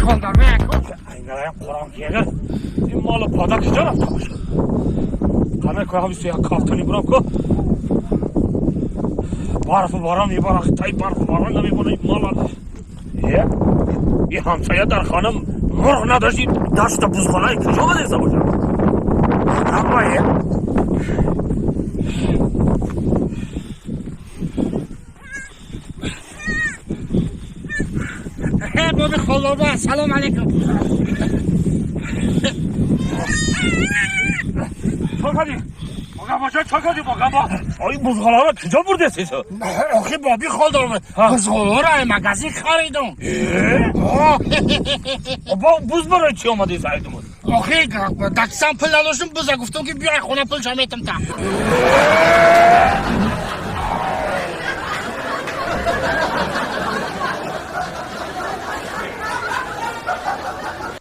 Холдор бе. Айналайын Қуръон ки, агар ин молу пода куҷо рафта бошад? Қана ко, ҳамису як кафтани бурам ко, барфу борон мебора, тай барфу борон намебора. Ин мол е, и ҳамсоя дар хона мурғ надошти, дашта бузғолаи куҷо бадеста бошад? Амма е. Боби холдорба, салом алейкум. Чо кардӣ, богамбоҷон? Чо кардӣ, богамбо? Ои, бузғоларо куҷо бурдеси ту? Охи, боби холдорба, бузғоларо ай магазин харидум. Бо буз барои чӣ омади сайдумуд? Охи, даксам пул надоштум, буза гуфтум, ки биёй хона, пулша метам та.